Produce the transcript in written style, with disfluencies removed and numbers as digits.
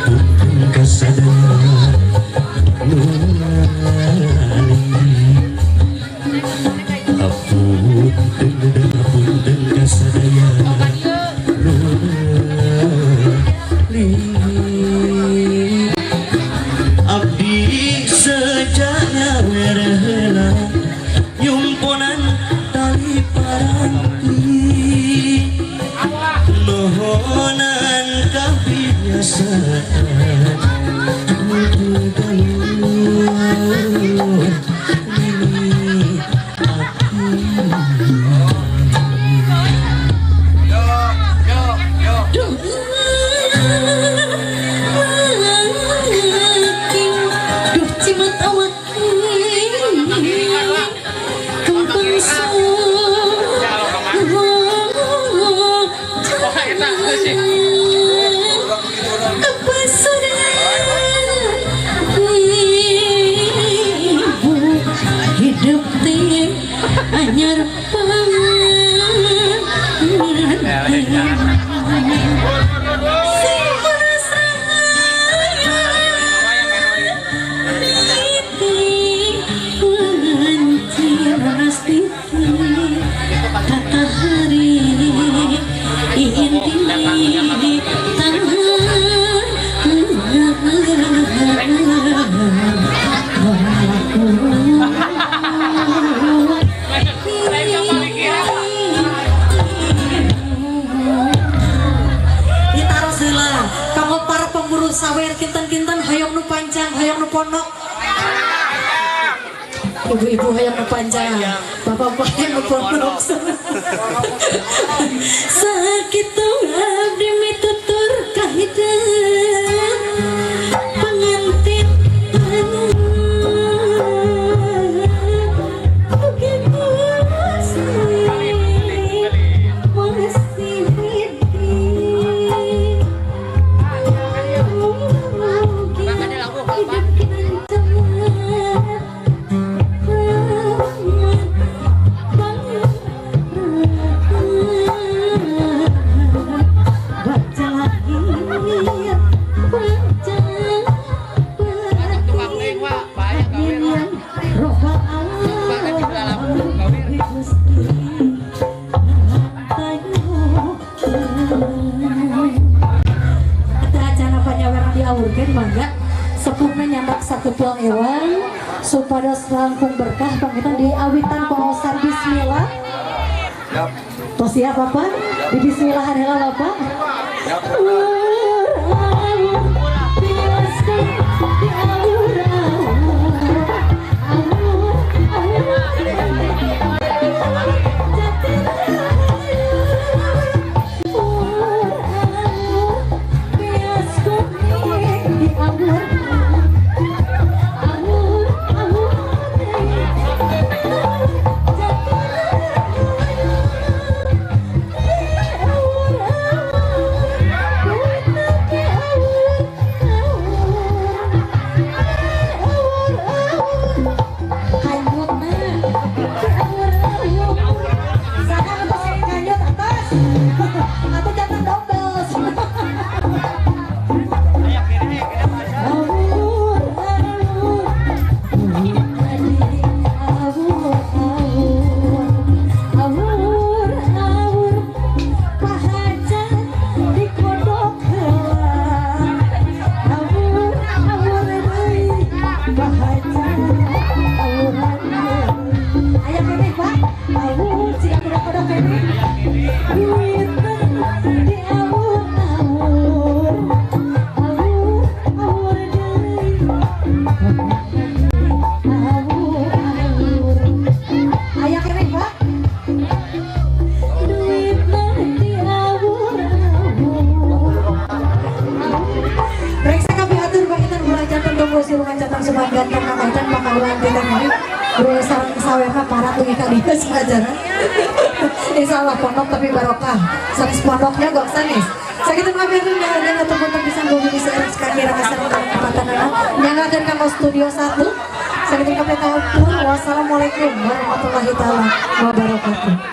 Hapunten ka sadaya nu alit. Hapunten dan hapunten ka sadaya nu alit. Abdi sejana werheula nyumponan tali paranti, nohonan kabiasaan tutur galur mimi aku. Yo, yo, yo. Duh, duh cimat awak kembang. Wah, eta sih. Ibu hidup teh anyar panganten. Sing niti kunci nastiti kata hari inti tangan. Lain kapal kira, Pak. Ditaros heula kanggo para pemburu sawer, kinten-kinten hoyong nu panjang, hoyong nu pondok? Ibu-ibu hoyong nu panjang, bapak-bapak hoyong nu pondok. Sakitu abdi mitutur kahideung pengantin. Mugi Gusti masih hidup. Mugi hidup kinanten banget banget. Baca lahir, baca Tukang teh, Pak. Banyak batin, gawir. amin ya robbal Tukang teh tinggal labu, alamin. gawir. Gusti tayu. Kita acara panyaweran diawurkeun, mangga sepuhna nyandak sakepuang ewang supados langkung berkah. Panginten diawitan pengaosan bismillah. Tos siap, Bapak? Di bismillahan heula, Bapak. Biaskan diawur-awur, awur, awur, jati rahayu, awur, bias kuning diawur, awur, awur, jati rahayu, awur, awur, duitna diawur, awur, awur, awur, kanyutna diawur, awur. Sana atas kanyut atas atau jangan dobel. Awur, awur, awur, awur, awur, awur, pahajat dikodok heula. Awur, awur deui, pahajat awuran deui. Aya keneh, Pak, awur siga kodok-kodok keneh. Duitna diawur-awur, awur, awur deui, awur, awur. Aya keneh, Pak, duitna diawur-awur. Reksa kami atur panginten ulah janten tunggu silungan catang suman ganteng kakaitan pakaulan kita kami bro sareng sawerna para tungi ka dieu sajaran. Insyaallah pondok tapi barokah, sanes pondoknya gok sanes. Sakitu kami atur dan atau punten pisan bumi bisa sekali rasa kepatanana nyanggakeun kanggo studio 1. Sakitu kami atur, wassalamualaikum warahmatullahi taala wabarakatuh.